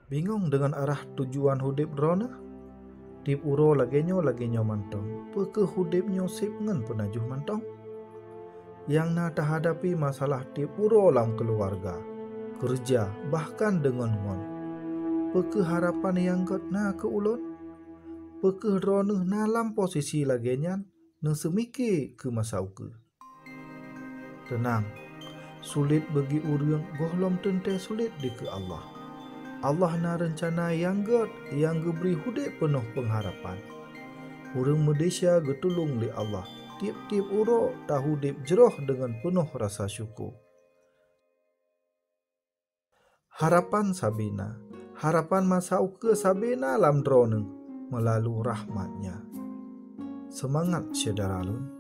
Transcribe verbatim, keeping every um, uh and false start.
Bingong deungon arah tujuan udeb droeneuh? Tieb uroe lagée nyoe, lagée nyoe mantong. Peu kheueh udeb nyoe seb ngon peunajoh mantong? Nyang na tahadapi masalah tieb uroe lam keuluwarga, keureuja, bahkan deungon ngon. Peu kheueh harapan nyang gét na keu ulôn? Peu kheueh droeneuh na lam posisi lagée nyan, neuseumike keu masa ukeue? Teunang, sulet bagi ureuëng gohlom teuntée sulet dikeue Allah. Allah na reuncana nyang gét nyang geubri udeb peunoh peungharapan. Ureuëng meudesya geutulông lé Allah. Tieb-tieb uroe tahudeb jroh deungon peunoh rasa syukoe. Harapan sabena, harapan masa ukeue sabena lam droeneuh meulalu rahmat-Nya. Seumangat syedara lôn!